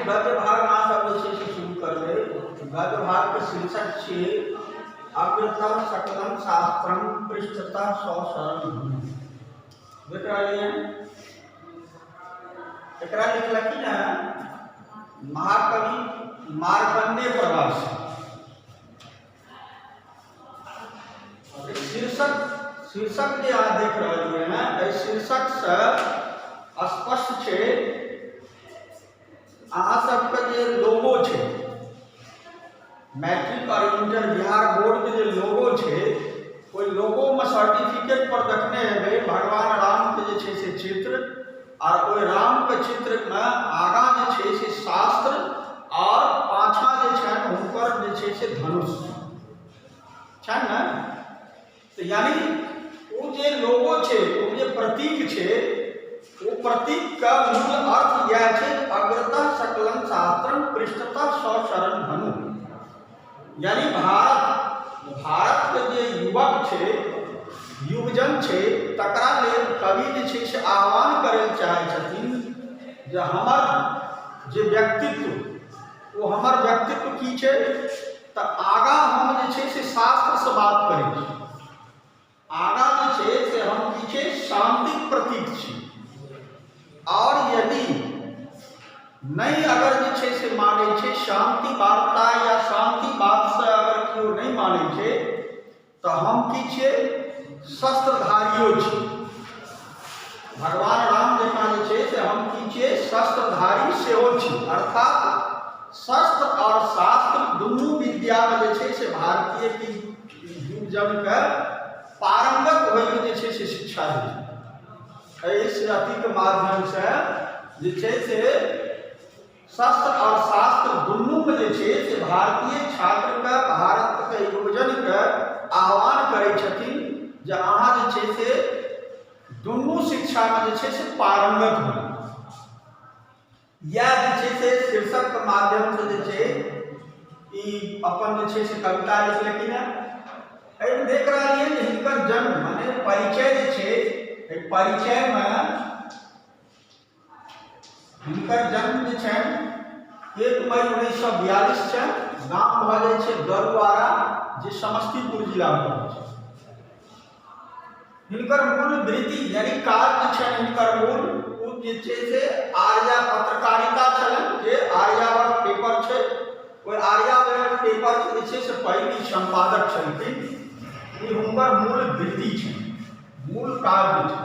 गद्य भाग अहाँ सब जे छै से शुरू करबै। गद्य भागके शीर्षक छियै अग्रतः सकलम शास्त्रम पृष्ठतः सौ शरण। देख रहलियै, एकरा लिखलखिन हेँ महाकवि मार्कण्डेय प्रवासी। शीर्षक शीर्षक जे अहाँ देख रहलियै हेँ, एहि शीर्षकसँ स्पष्ट छै अहाँ सबके जे लोगो छै, मैट्रिक और इंटर बिहार बोर्ड के जे लोगो छै, ओहि लोगोमे सर्टिफिकेट पर देखने हेबै भगवान रामके जे छै से चित्र, आर ओहि रामके चित्रमे आगाँ जे छै से शास्त्र और पाछाँ जे छनि हुनकर जे छै से धनुष छनि ने। तऽ यानी ओ जे लोगो छै, ओ जे प्रतीक छै, ओ प्रतीकके मूल अर्थ इएह छै, अग्रतः सकलम शास्त्रम पृष्ठतः सशरण धनु। यानी भारतके जे युवक छै, युवजन छै, तकरा लेल कवि जे छै से आह्वान करै लए चाहै छथिन जे हमर जे व्यक्तित्व, ओ हमर व्यक्तित्व की छै, तऽ आगाँ हम जे छै से शास्त्रसँ बात करै छी, आगाँ जे छै से हम की छै शान्तिक प्रतीक छी। आओर यदि नहि अगर जे छै से मानै छै शान्ति वार्ता या शान्ति बातसँ अगर केओ नहि मानै छै, तऽ हम की छियै, शस्त्रधारियो छी। भगवान राम जकाँ जे छै से हम की छियै, शस्त्रधारी सेहो छी। अर्थात शस्त्र आओर शास्त्र दुनू विद्यामे जे छै से भारतीय की युवजनके पारंगत होइके जे छै से शिक्षा दै छै। एहि अथीके माध्यमसँ जे छै से शस्त्र आओर शास्त्र दुनूमे जे छै से भारतीय छात्रके, भारतके युवजनके आह्वान करै छथिन जे अहाँ जे छै से दुनू शिक्षामे जे छै से पारंगत होउ। इएह जे छै से शीर्षकके माध्यमसँ जे छै ई अपन जे छै से कविता लिखलखिन हेँ। एहिमे देख रहलियै जे हिनकर जन्म माने परिचय जे छै, एहि परिचयमे हिनकर जन्म जे छनि 1 मई 1942 छनि। गाम भऽ जाइ छै गरुआरा, जे समस्तीपुर जिलामे पड़ै छै। हिनकर मूल वृत्ति यानी काज जे छनि हिनकर मूल, ओ जे छै से आर्या पत्रकारिता छलनि, जे आर्यावर्त पेपर छै, ओहि आर्यावर्त पेपर जे छै से पहिल सम्पादक छलखिन। ई हुनकर मूल वृत्ति छनि, मूल काज जे छै।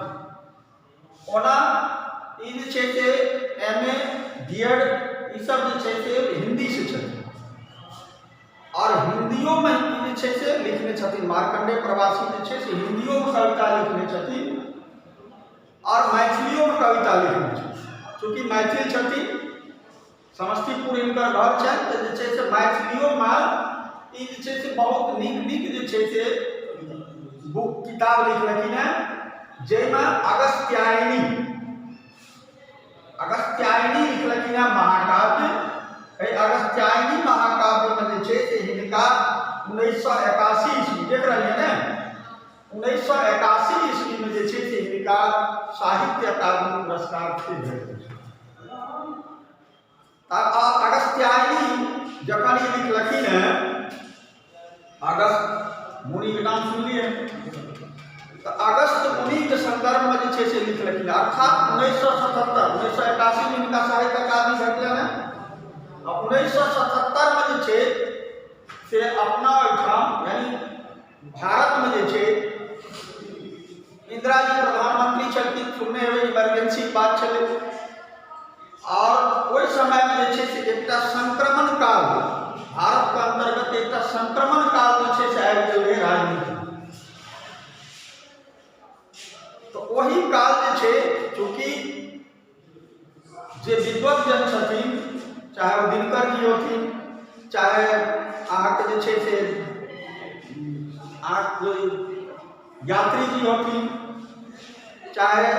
ओना ई जे छै से एम ए, बी एड ईसभ जे छै से हिन्दीसँ छथिन, आओर हिन्दियोमे ई जे छै से लिखने छथिन। मार्कण्डेय प्रवासी जे छै से हिन्दियोमे कविता लिखने छथिन आओर मैथिलियोमे कविता लिखने छथिन। चूँकि मैथिल छथिन, समस्तीपुर हिनकर घर छनि, तऽ जे छै से मैथिलियोमे ई जे छै से बहुत नीक नीक जे छै से बुक किताब लिखलखिन हेँ, जाहिमे अगस्त्यायनी अगस्त्यायनी लिखलखिन हेँ महाकाव्य। एहि अगस्त्यायनी महाकाव्यमे जे छै से हिनका 1981 ईस्वी, देख रहलियै ने, 1981 ईस्वीमे जे छै से हिनका साहित्य अकादमी पुरस्कार से भेटल छै। अगस्त्यायनी जखन ई लिखलखिन हेँ, अगस्त मुनिके नाम सुनलियै, तऽ अगस्त मुनिके सन्दर्भमे जे छै से लिखलखिन। अर्थात 1977, 1981मे हिनका साहित्य अकादमी भेटलनि हेँ, आ 1977मे जे छै से अपना ओहिठाम यानी भारतमे जे छै इंदिरा जी प्रधानमंत्री छलखिन, सुनने हेबै, इमरजेंसीके बात छलै। आओर ओहि समयमे जे छै से एकटा संक्रमण काल, भारतके अन्तर्गत एकटा संक्रमण काल जे छै से आबि गेल रहै राजनीति। तऽ ओहि काल जे छै, चूँकि जे विद्वत जन छथिन, चाहे ओ दिनकर जी होथिन, चाहे अहाँके जे छै से अहाँके यात्री जी होथिन, चाहे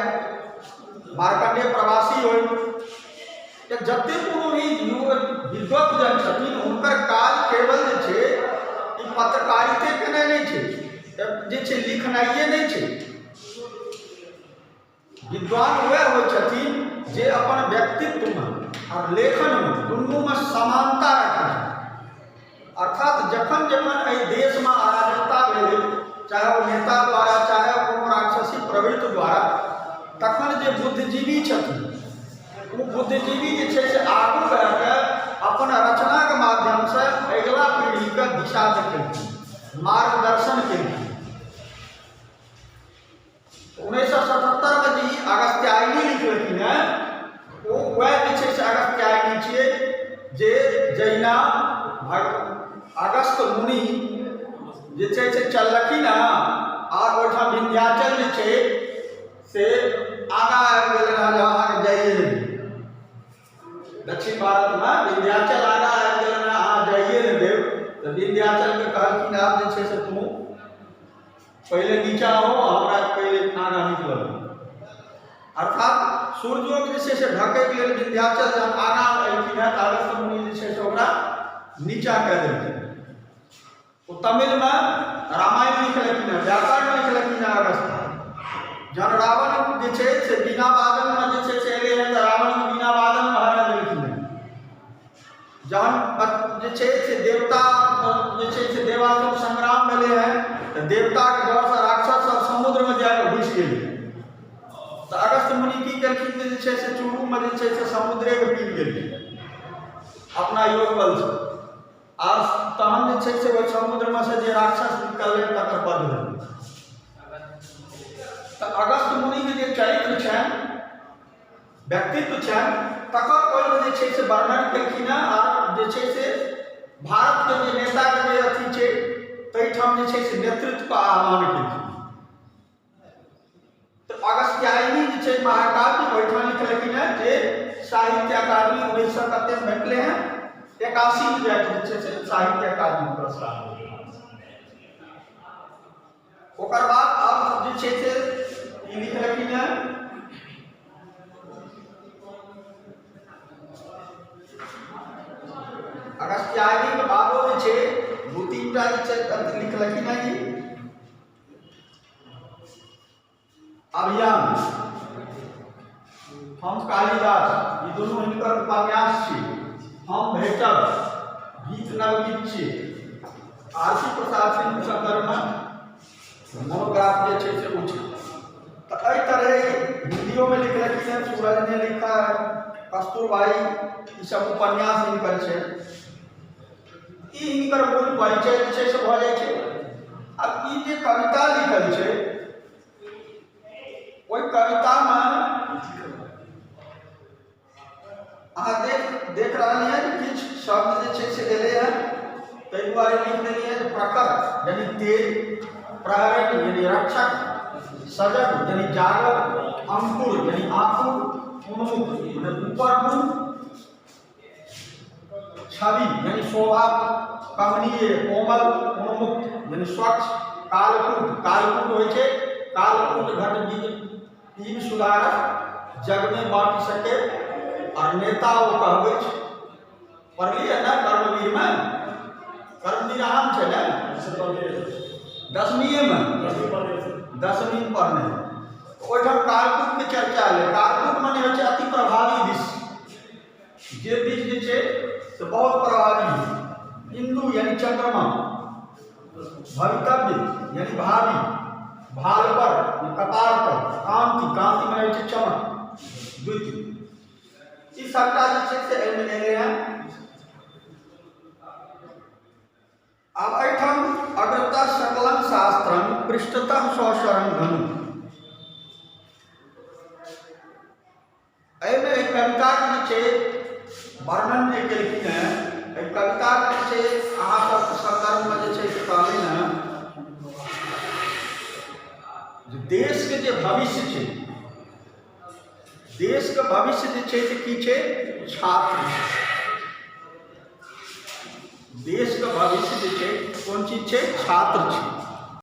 मार्कण्डेय प्रवासी होइ, तऽ जतेक कोनो भी विद्वत जन छथिन, हुनकर काज केवल जे छै ई पत्रकारिते केनाइ नहि छै, जे छै लिखनाइए नहि छै। विद्वान वएह होइ छथिन जे अपन व्यक्तित्वमे आओर लेखनमे दुनूमे समानता रखै छै। अर्थात जखन जखन एहि देशमे अराजकता भेलै, चाहे ओ नेता द्वारा चाहे कोनो राक्षसी प्रवृत्ति द्वारा, तखन जे बुद्धिजीवी छथिन ओ बुद्धिजीवी जे छै से आगू बढ़िकऽ अपन रचनाके माध्यमसँ अगिला पीढ़ीके दिशा देखेलखिन, मार्गदर्शन केलखिन। 1977मे जे ई अगस्त्यायनी लिखलखिन हेँ, ओ वएह जे छै से अगस्त्यायनी छियै जे जहिना अगस्त मुनि जे छै से चललखिन हेँ आर ओहिठाम विन्ध्याचल जे छै से आगाँ आबि गेलै हँ जे अहाँके जाइए नहि, दक्षिण भारतमे विन्ध्याचल आगाँ आबि गेलै हँ, अहाँ जाइए नहि देब। तऽ विन्ध्याचलके कहलखिन आब जे छै से तू पहिले नीचा हो, हमरा पहिले आगाँ निकलल। अर्थात सूर्योके जे छै से ढकैके लेल विन्ध्याचल जहन आगाँ एलखिन हेँ तऽ अगस्त मुनि जे छै से ओकरा नीचा कए देलखिन। ओ तमिलमे रामायण लिखलखिन हेँ, व्याकरण लिखलखिन हेँ अगस्त। जहन रावण जे छै से बिना बादलमे जे छै से एलै हेँ तऽ रावणके बिना बादलमे हरा देलखिन हेँ। जहन जे छै से देवता जे छै से देवासुर संग्राम भेलै हेँ तऽ देवताके डरसँ राक्षस सब समुद्रमे जाकऽ घुसि गेलै। तऽ अगस्त मुनि की केलखिन जे छै से चूरूमे जे छै से समुद्रेके पीब गेलखिन अपना योग बलसँ, आर तहन जे छै से ओहि समुद्रमे से जे राक्षस निकललै तकर वध भेलै। तऽ अगस्त मुनिके जे चरित्र छनि, व्यक्तित्व छनि, तकर ओहिमे जे छै से वर्णन केलखिन हेँ। आर जे छै से भारतके जे नेताके जे अथी छै ताहिठाम जे छै से नेतृत्वके आह्वान केलखिन। तऽ अगस्त्यायनी जे छै महाकाव्य ओहिठाम लिखलखिन हेँ जे साहित्य अकादमी 1900 कतेक भेटलै हेँ, 81मे जाकऽ जे छै से साहित्य अकादमी पुरस्कार। ओकर बाद आब जे छै से ई लिखलखिन हेँ अगस्त्यायनीके बादो जे छै दू तीन टा जे छै ग्रन्थ लिखलखिन हेँ ई अभियान, हम कालिदास, ई दुनू हिनकर उपन्यास छी। हम भेटब गीत नवगीत छी। आरसी प्रसाद सिंह सन्दर्भमे मोनोग्राफ जे छै से ओ छै। तऽ एहि तरहे हिन्दियोमे लिखलखिन हेँ, सूरज ने लिखा है, कस्तूरबाई, ईसभ उपन्यास हिनकर छै। ई हिनकर मूल परिचय जे छै से भऽ जाइ छै। आब ई जे कविता लिखल छै ओहि कवितामे अहाँ देख देख रहलियै हँ किछु शब्द जे छै से एलै हँ, ताहि दुआरे लिख देलियै जे प्रखर यानी तेज, प्रहरी यानी रक्षक, सजग यानी जागल, अंकुर यानी आकुर, उन्मुख यानी ऊपर मुख, छवि यानी शोभा, कमनीय, कोमल, उन्मुक्त यानी स्वच्छ, कालकूट, कालकूट होइ छै कालकूट घट बीज पीब सुधारक जगमे बाँटि सके आओर नेता ओ कहबै छै। पढ़लियै ने कर्मवीरमे? कर्मवीर आम छै ने दसमीएमे, दसमी पढ़ने ओहिठाम कालकूटके चर्चा एलै। कालकूट मने होइ छै अति प्रभावी विष, जे बीज जे छै से बहुत प्रभावी है। इंदु यानी चंद्रमा, भवितव्य यानी भावी, भाल पर कपार पर, कांति, कांति मने छै चमक, द्वितीय। ई सबटा जे छै से एहिमे एलै हँ। आब एहिठाम अग्रतः सकलं शास्त्रं पृष्ठतः सशरण धनु, एहिमे एहि कविताके जे छै वर्णन जे केलखिन हेँ, एहि कविताके जे छै अहाँ सबके सन्दर्भमे जे छै से कहलिन हेँ जे देशके जे भविष्य छै, देशके भविष्य जे छै से की छै? छात्र छै। देशके भविष्य जे छै कोन चीज छै? छात्र छै।